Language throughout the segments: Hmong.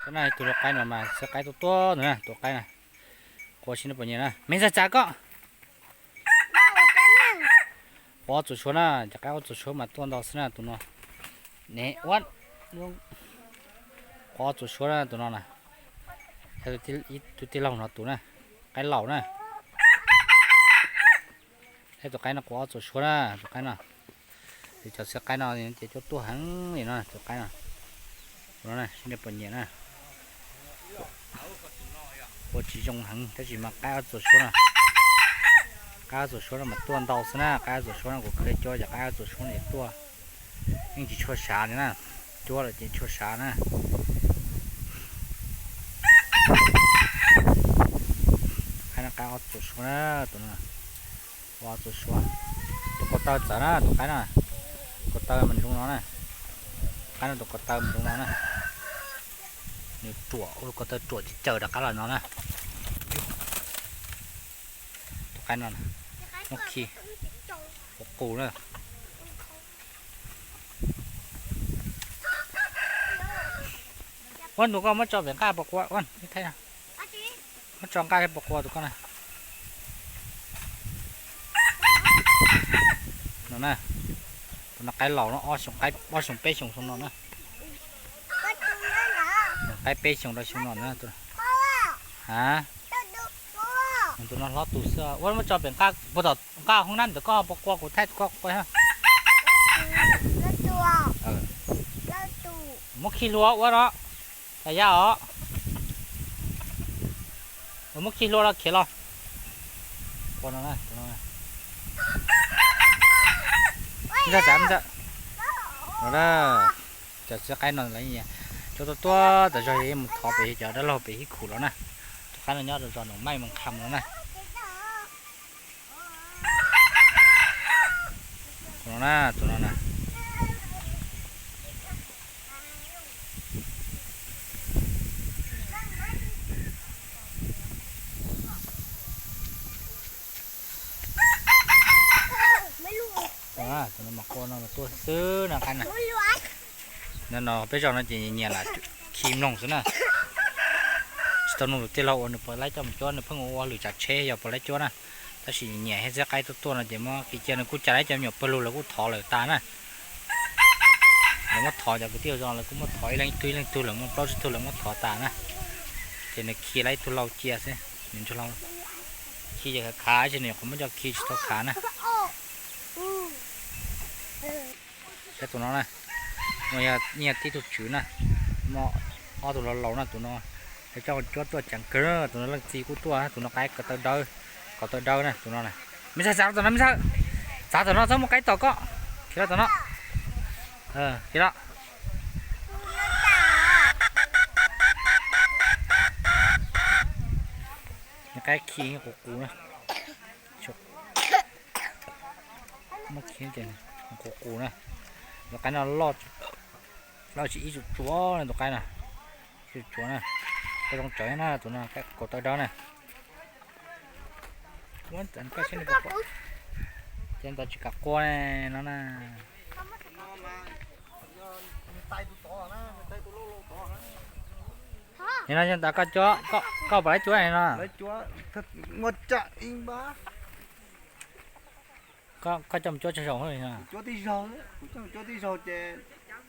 Tus no tus lau qaib no mas xwb qaib tuaj tuaj ntawd na, tus qaib na. Qua seb nej puas nyiam na, me ntxhais txav koj. Qua ob txuas suab na, cov qaib ob txuas suab mas tuaj ntau xwb na tus no. Ne ua, qua ob txuas suab na tus no na. Tus tij laug no tus na, qaib laus na. Tus qaib no qua ob txuas suab na, tus qaib no. Tus cov xwb qaib no ces tuaj tuaj heev li no, tus qaib no. Tus no seb nej puas nyiam na. Qua tsis zoo heev tab sis mas qaib ob txuas suab no. Qaib ob txuas suab no mas tuaj ntau xwb na, qaib ob txuas suab no kuv khwv cov cov qaib ob txuas suab no tuaj. Yeej tsis tshua sav li na, cuab lawm ces tshua sav na. Qaib no qaib ob txuas suab na, tus no. Qua ob txuas suab. Tus ko taw txawv na, tus qaib no. Ko taw mas zoo no na. Qaib no tus ko taw mas zoo no na. Nws ruam, ua ko taw ruam ces caws rov qab los no na. Tus qaib no muab khi qus qus na. Ua tus koj muab tso pem nqaj pos qua, muab tso nqaj pos qua tus koj na. No na, tus no qaib laus no, ob xyoo peb xyoo xyoo no na. Qaib peb xyoo rau xyoo no na. A, tus no hlob tus xwb, ua muab tso pem nqaj, puag tom nqaj hoob nab ntawd koj pos qua kuv thaij tus koj qua. Muab khi hlua ua no, tas ya os. Muab khi hlua los khiav los. Cov xwb qaib no lawv cov tuaj tuaj tas zog mus thov pem cov dab laug pem hib khum los na. Tus qaib no nyob rau zos Noom Maij Moos Kham no na. Tus no na, tus no na. Tus no mas qua no mas tuaj xwb no qaib na. No no peb zos no ces nyiam lam khi mloog xwb na. Tsis tau nug tus tij laug uas nws puas laib coj mus cuab, nws pheej ua ua lwm tsav tsheb yog puas laib cuab na. Tab sis nyiam thiab xwb qaib tuaj tuaj no ces muab khi cia, nws kuj cas laib cov me nyuam pawg lug lawv kuj thov lawm tas na. Lawv muab thov cov kwv tij zos lawv kuj muab thov ib leeg ib tug ib leeg tug, lawv muaj plaub tsib tug lawv muab thov tas na. Ces nws khi laib ib tug lau cia xwb, nws ntsug lau khi ces khav khav ces nws qhuav muab coj khi tsis tau khav na. Saib tus no na, no yog tib tug tswv na, muaj ob tug laus laus na, tus no lawv coj cuab tuaj ceev kawg, tus no leej txiv kuj tuaj, tus no qaib ko taw dawb, ko taw dawb na, tus no na. Me ntxhais txav tom no, me ntxhais, txav tom no txhob muaj qaib tom koj, khiav los tom no, khiav los. Qaib khi qus qus na. Muab khi ces qus qus na. Tus qaib no loj tsis ib tsuam tsuav, tus qaib no ib tsuam tsuav na. Koj zoo tsawv na, tus no ko taw dawb na. Ces ntawd tsis kam qua no na. Nim no yog ntawd koj puas laib cuab no? Koj coj mus cuab tsawg zaus? Cuab tib zaug, kuv coj mus cuab tib zaug ces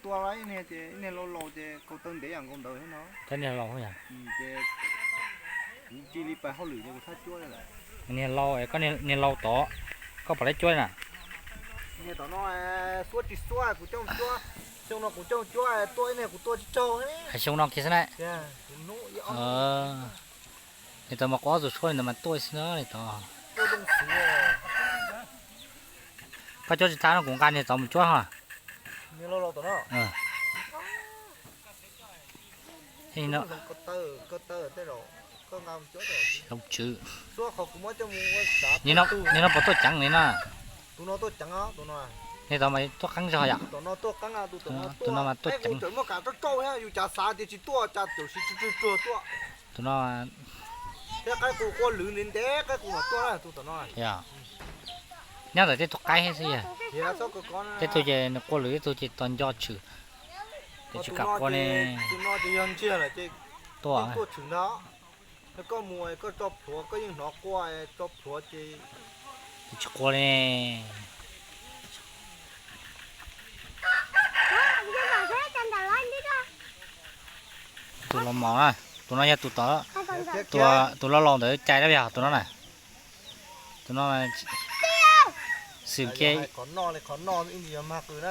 tua lawm ib niag ces ib niag laus laus ces ko taw ntev yam nkaus ntawd thiab no. Cov niag laus yog. Ces kuv cia li pais hauj lwm ces kuv thab cuab lawm. Niag laus, koj niag laus tod, koj puas laib cuab na? Niag tom no xuab tsis xuab kuv coj mus cuab. Xyoo no kuv coj mus cuab tuaj ib niag kuv tua tsis raug. Hais xyoo no kiag xwb na. Tus no mas qua ob txuas suab li ntawd mas tuaj xwb na li tod. Koj cuab tsis tau no kuv nqa niag tod mus cuab ho. Nim no puas tuaj ceev li na? Tus no tuaj ceev, tus no mas tuaj qeeb zog yom. Tus no mas tuaj ceev. Tus no thiab qaib qus qua lwm ntev ntev qaib qus mas tuaj na tus tom no. Nyob ntawm tej tug qaib xwb yog. Tej tug ces nws qua lwm, tej tug ces tos nco tshwm. Ces tsis kam qua ne. Tus no ces yog ntsiag lawm ces tuaj tshwm ntag. Koj mus koj tso plhuav, koj yeej hnov qua, tso plhuav ces tsis qua ne. Tus los mos na, tus no yog tus tom, tus laus laus ntawd cai dab yog tus no na. Tus no xwm ke,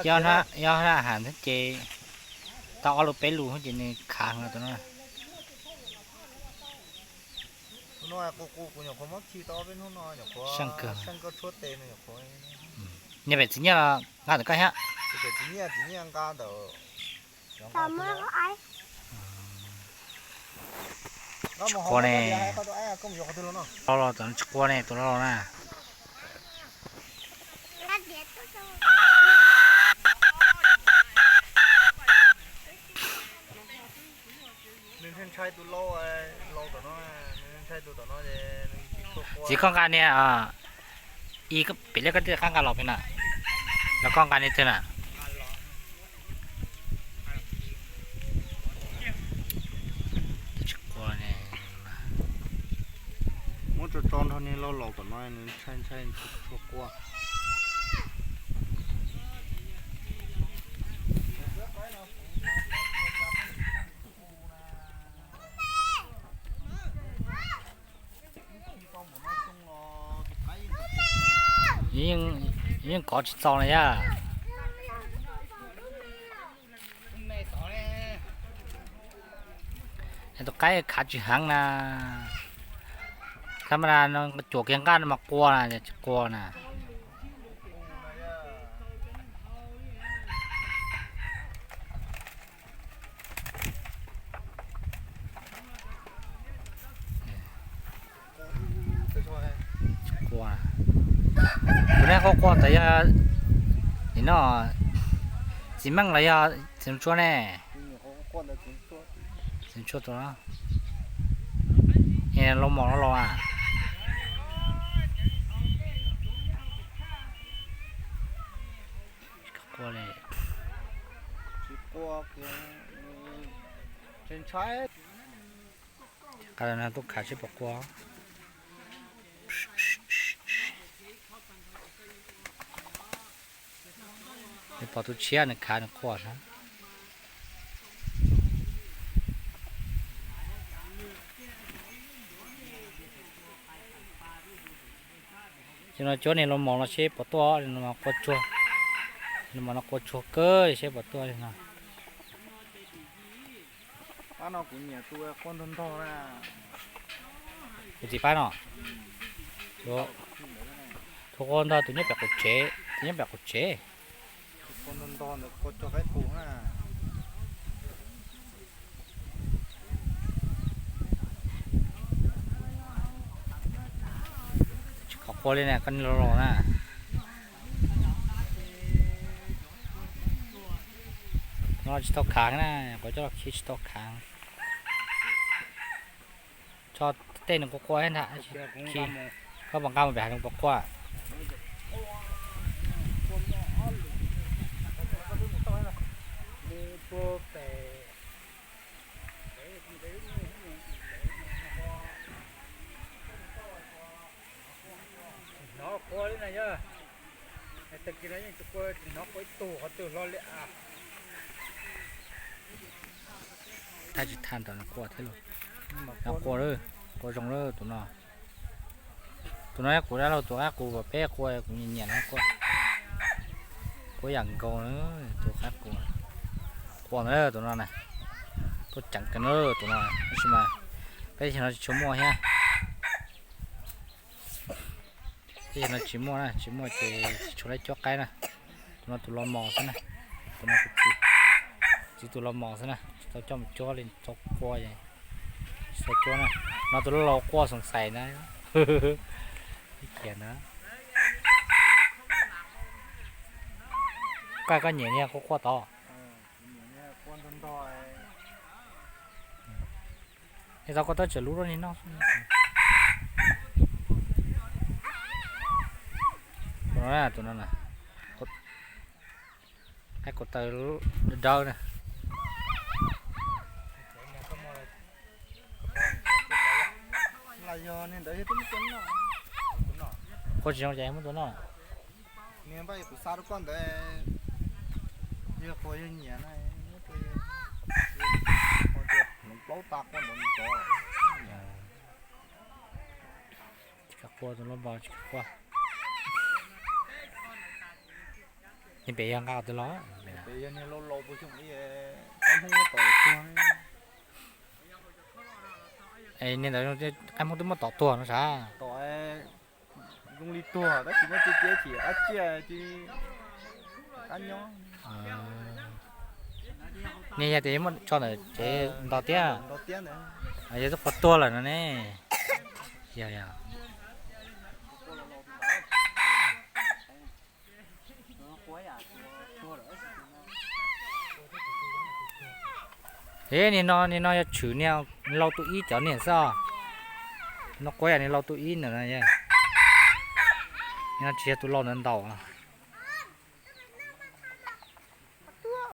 yog na has thiab ces tau ob lus peb lus ces nws khav heev tus no. Nyias pem txiv nyiaj los nqa ntawm koj thiab. Tsis qua ne, los los tam tsis qua ne tus no los na. Txiv koj nqa niag, ib pem liab koj tej qab nqa los pem na, los koj nqa niag twg na. Tsis qua ne. Muab tso tso nrog niag laus laus tom no nws ntshai ntshai tsis tshua qua. Yeej kov tsis txaus na yaj. Tus qaib khav tsis heev na. Tab mas cuam kiag nqaj no mas qua na, tsis qua na. Tus nej quaj quaj tas yog nim no txiv meej los yog txiv tshuaj ne? Txiv tshuaj tus no, los mos los los a. Qua li. Qhov no tuaj khav seb puas qua. Nws pom tus tshiab nws khav nws qua xwb. Ces no cuab niag los mos no seb puas tuaj, los mos no qua tsuag kawg seb puas tuaj li no. Pab no kuv nyiam tus qua ntog ntog na. Kuv txiv pab no. Tus qua ntog tus nyob pem qaum tsev, tus nyob pem qaum tsev. Qua ntog ntog ntawd qua tso qaib qus na. Tsis qhov qua li na, koj niag los los na. No tsis tau khav na, kuv coj los khi tsis tau khav. Tso tej nws qua qua thiab ntag. Koj puas nqa mus pem hav zoov puas qua? Hnov qua li na yog, tag kis no yeej tsis qua, tsis hnov qua ib tug qhov twg hlo li a. Thaij tsis thaij ntawm no qua thiab lauj. No qua, qua zoo lawm tus no. Tus no kuv dab laug tus qaib qus, peb qua kuv nyiam nyiam no qua. Qua yam nkaus na, tus qaib qus. Qua ntawd tus no na. Tuaj ceev kawg na tus no, tab sis mas peb teb chaws no tsis tshua muaj thiab. Teb chaws no tsis muaj na, tsis muaj ces tsis tshua laib cuab qaib na. Tus no tus los mos xwb na. Tus no kuv txiv, txiv tus los mos xwb na, tsis tau coj mus cuab li, tsis tau qua, tsis tau cuab na. No tus laus laus qua xoom xais na. Ib kiag na. Koj, koj nyiam niag qua qua tod. Es tau koj tab tseem lub rau nej noj. Tus no na, tus no na. Qaib qua taw dawb dawb na. Niag ntawd yog twb muab tua noj. Qua tsis zoo ces muab tua noj. Niag npaj kuv xa rau koj ntawd, yog qua yog nyiam na, muab rau hloov plaub tas qua ntawd mus tod. Tsis kam qua tus loj npaum, tsis kam qua. Niag pem yog nqa twg los? Pem yog niag laus laus puas xyoo ib, qaib Hmoob muab tom tuag. Es niag ntawd qaib Hmoob twb muab tom tuag no sav. Tom zoo li tuag tab sis muab cia cia chim qab ciaj cia qab nyob. Niag yog tias yuav muab tso ntawm tsev nto tiab, yog twb qua tuag lawm no ne. Yog, yog. Ev, nim no, nim no yog tshwm niag laus tus ib cov niag xwb os. No qua yam niag laus tus ib ntawm no, no tsis yog tus laus ntawd ntaus.